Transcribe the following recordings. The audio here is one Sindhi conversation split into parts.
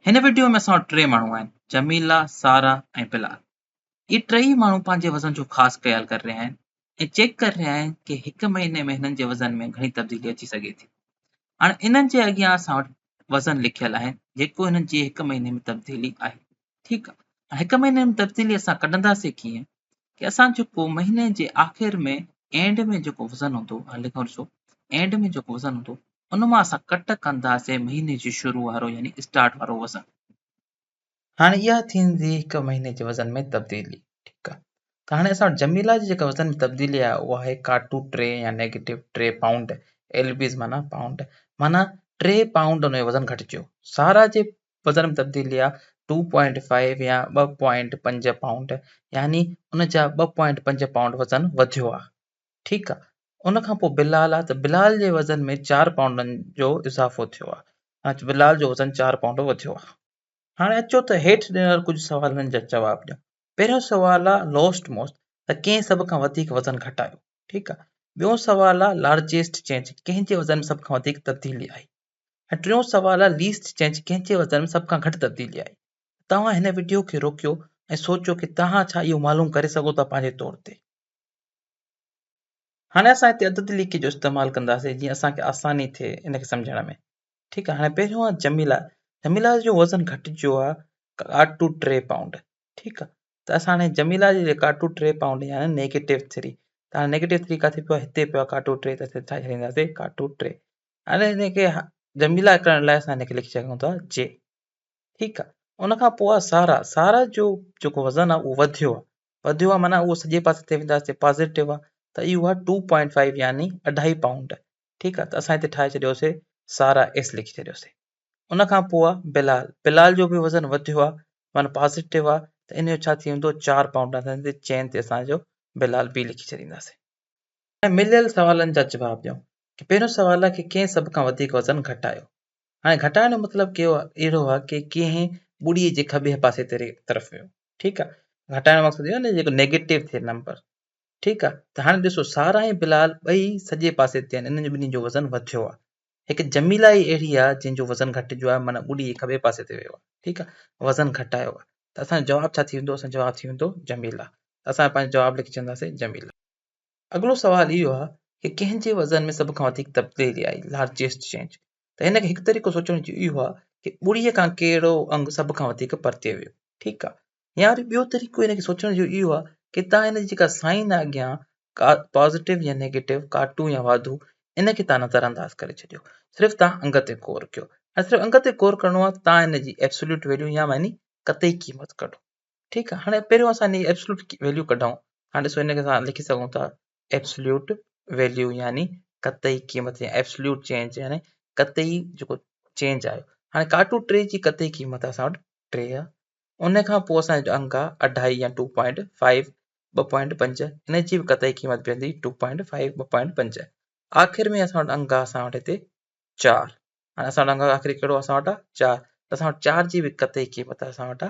هن وڊيو ۾ اسان وٽ ٽي ماڻهو آهن، جميلا، سارا ۽ بلال. اهي ٽئي ماڻهو پنهنجي وزن جو خاص خيال ڪري رهيا آهن ۽ چيڪ ڪري رهيا آهن ڪي هڪ مهيني ۾ هنن جي وزن ۾ گهڻي تبديلي اچي سگهي ٿي. هاڻي انهن جي اڳيان اسان وٽ وزن لکيل آهن جيڪو هنن جي هڪ مهيني ۾ تبديلي آهي. ٺيڪ آهي. هاڻي هڪ مهيني ۾ تبديلي اسان ڪڍنداسين ڪيئن ڪي اسان جيڪو مهيني جي آخر ۾ اينڊ ۾ جيڪو وزن هوندو، هاڻي لکون ڏسو اينڊ ۾ جيڪو وزن هوندو ان مان اسان ڪٽ ڪنداسين مهيني جي شروع وارو يعني اسٽارٽ وارو وزن. هاڻي اها ٿيندي هڪ مهيني جي وزن ۾ تبديلي. ٺيڪ آ ته هاڻي اسان وٽ جميلا جي جيڪا وزن ۾ تبديلي آهي اها آهي ڪاٽو ٽي يا نيگيٽو ٽي پائونڊ، ايل بيز معنيٰ پائونڊ، معنيٰ ٽي پائونڊ ان جو وزن گهٽجيو. سارا جي وزن ۾ تبديلي آهي ٽو پوائنٽ فائيو يا ٻه پوائنٽ پنج پائونڊ، يعني ان جا ٻه پوائنٽ پنج پائونڊ وزن وڌيو آهي. ٺيڪ آ ان کان پوء بلال آ ته بلال جي وزن ۾ چار پائونڊن جو اضافو ٿيو آ ۽ بلال جو وزن چار پائونڊ وڌيو آ. هاڻي اچو ته هيٺ ڏنل ڪجهه سوالن جا جواب ڏيون. پهريون سوال آ لوسٽ موسٽ ته ڪنهن سڀ کان وڌيڪ وزن گهٽايو؟ ٺيڪ آ. ٻيون سوال آ لارجيسٽ چينج ڪنهن جي وزن ۾ سڀ کان وڌيڪ تبديلي آئي؟ ۽ ٽيون سوال آ ليسٽ چينج ڪنهن جي وزن ۾ سڀ کان گهٽ تبديلي آئي؟ توهان هن وڊيو کي روڪيو ۽ سوچيو ڪي توهان ڇا اهو معلوم ڪري سگهو ٿا پنهنجي طور تي. هاڻي اسان هتي عدد ليڪي جو استعمال ڪنداسين جيئن اسان کي آساني ٿئي ان کي سمجهڻ ۾. ٺيڪ آهي هاڻي پهريون آهي جميلا، جميلا جو وزن گهٽجيو آهي ڪاٽو ٽي پائونڊ. ٺيڪ آهي ته اسان هاڻي جميلا جي ڪاٽو ٽي پائونڊ يعني نيگيٽو ٿري، ته هاڻي نيگيٽو ٿري ڪاٿي پيو آهي؟ هتي پيو آهي ڪاٽو ٽي، ته اسان ٺاهي ڇڏينداسين ڪاٽو ٽي. هاڻي هن کي جميلا ڪرڻ لاء اسان هن کي لکي سگهون ٿا جي. ٺيڪ آهي ان کان پوء آهي سارا، سارا جو جيڪو وزن آهي اهو وڌيو آهي، وڌيو آهي معنيٰ اهو سڄي پاسي تي وينداسين پازيٽو آهي ته اهو آهي ٽو پوائنٽ فائيو يعني اڍائي پائونڊ. ٺيڪ آهي ته اسان هتي ٺاهي ڇڏيوسي سارا ايس لکي ڇڏيوسي. ان کان پوء آهي بلال، بلال جو به وزن وڌيو آهي معنيٰ پازيٽو آهي ته ان جو ڇا ٿي ويندو چار پائونڊ. اسان هتي چئن تي اسان جو بلال بي لکي ڇڏينداسين. هاڻي مليل سوالن جا جواب ڏيون ڪي پهريون سوال آهي ڪي ڪنهن سڀ کان وڌيڪ وزن گهٽايو. هاڻي گهٽائڻ جو مطلب ڪيو اهڙو آهي ڪي ڪنهن ٻڙي جي کٻي پاسي طرف ويو. ٺيڪ آ گهٽائڻ جو مقصد اهو نه جيڪو نيگيٽو ٿئي نمبر. ٺيڪ آ ته هاڻي ڏسو سارا ۽ بلال ٻئي سڄي پاسي تي آهن، انهن جو ٻنهي جو وزن وڌيو آ. هڪ جميلا ئي اهڙي آ جنهن جو وزن گهٽجيو آ معنيٰ ٻڙي جي کٻي پاسي تي ويو آ. ٺيڪ آ وزن گهٽايو آ ته اسان جو جواب ڇا ٿي ويندو؟ اسان جو جواب ٿي ويندو جميلا. ته اسان پنهنجو جواب لکي ڇڏينداسين جميلا. اڳلو سوال اهو آ ڪي ڪنهن جي وزن ۾ سڀ کان وڌيڪ تبديلي آئي، لارجيسٽ چينج. ته هن کي هڪ طريقو سوچڻ جو اهو آ ڪي ٻڙيء کان ڪهڙو انگ سڀ کان وڌيڪ پرتي ويو. ٺيڪ آ يا وري ٻيو طريقو هن کي سوچڻ جو اهو آ ڪي تان هن جي جيڪا سائن آ اڳيان پازيٽو يا نيگيٽو، ڪاٽو يا واڌو، ان کي تان نظر انداز ڪري ڇڏيو. صرف تان انگ تي غور ڪيو ۽ صرف انگ تي غور ڪرڻو آ تان هن جي ايبسوليوٽ ويليو يا معني قطعي قيمت ڪڍو. ٺيڪ آ هاڻي پهريون اسان هن جي ايبسوليوٽ ويليو ڪڍون. هاڻي ڏسو هن کي اسان لکي سگهون ٿا ايبسوليوٽ ويليو يعني قطعي قيمت يا ايبسوليوٽ چينج يعني قطعي جيڪو چينج آيو. هاڻي ڪاٽو ٽي جي قطعي قيمت اسان وٽ ٽي آ. ان کان پوء اسان جو انگ آ اڍائي يا ٽو پوائنٽ فائيو، ٻه پوائنٽ پنج، ان جي به قطعي قيمت بيهندي ٽو پوائنٽ فائيو، ٻه پوائنٽ پنج. آخر ۾ اسان وٽ انگ آ اسان وٽ هتي چار. هاڻي اسان وٽ انگ آخري ڪهڙو اسان وٽ آ چار، ته اسان وٽ چار جي به قطعي قيمت اسان وٽ آ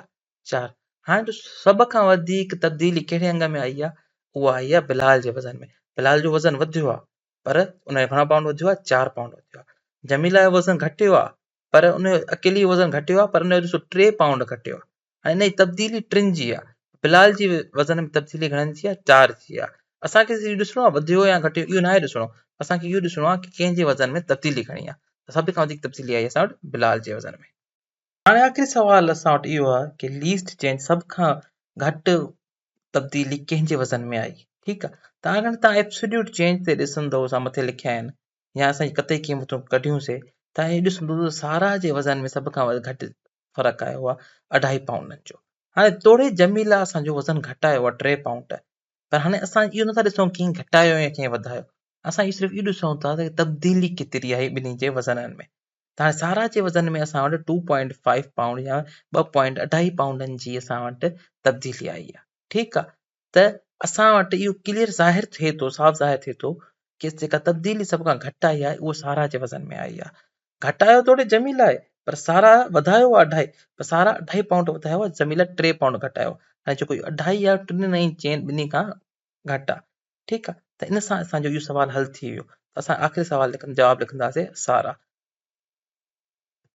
چار. هاڻي ڏس سڀ کان وڌيڪ تبديلي ڪهڙي انگ ۾ آئي آ؟ اها آئي آ بلال جي وزن ۾. بلال جو وزن وڌيو آ پر ان جو گهڻا پائونڊ وڌيو آ؟ چار پائونڊ وڌيو آ. جميلا جو وزن گهٽيو آ پر ان جو اڪيلي جو وزن گهٽيو آ پر ان جو ڏسو ٽي پائونڊ گهٽيو آ. هاڻي ان جي تبديلي ٽن جي آ. بلال جي وزن ۾ تبديلي گهڻن جي آ؟ چار جي آ. اسان کي اهو ڏسڻو آ وڌيو يا گهٽيو اهو ناهي ڏسڻو، اسان کي اهو ڏسڻو آ ڪي ڪنهن جي وزن ۾ تبديلي گهڻي آ. ته سڀ کان وڌيڪ تبديلي آئي اسان وٽ بلال جي وزن ۾. هاڻي آخري سوال اسان وٽ اهو آهي ڪي ليسٽ چينج سڀ کان گهٽ تبديلي ڪنهن جي وزن ۾ آئي. ٺيڪ آ ته اگر توهان ايبسوليوٽ چينج تي ڏسندو اسان مٿي لکيا آهن يا اسان جي قطعي قيمتون ڪڍيون سي ته ائين ڏسندو ته سارا جي وزن ۾ سڀ کان گهٽ فرق آيو آهي اڍائي پائونڊن جو. هاڻي توڙي جميلا اسان جو وزن گهٽايو آهي ٽي پائونڊ پر هاڻي اسان اهو نٿا ڏسون ڪنهن گهٽايو يا ڪنهن وڌايو، اسان اهو صرف اهو ڏسون ٿا ته تبديلي ڪيتري آئي ٻنهي جي وزنن ۾. ته هاڻي سارا جي وزن ۾ اسان وٽ ٽو پوائنٽ فائيو پائونڊ يا ٻه پوائنٽ اڍائي پائونڊن جي اسان وٽ تبديلي آئي آهي. ٺيڪ آهي ته اسان وٽ اهو ڪليئر ظاهر ٿئي ٿو، صاف ظاهر ٿئي ٿو ڪي جيڪا تبديلي سڀ کان گهٽ آئي آهي اهو سارا جي وزن ۾ آئي آهي. گهٽايو توڙي جميل آهي پر سارا وڌايو آهي اڍائي، پر سارا اڍائي پائونڊ وڌايو آهي، جميل ٽي پائونڊ گهٽايو آهي. هاڻي جيڪو اهو اڍائي آهي ٽن ۽ چئن ٻنهي کان گهٽ آهي. ٺيڪ آهي ته ان سان اسان جو اهو سوال حل ٿي ويو. اسان آخري سوال جواب لکنداسين سارا.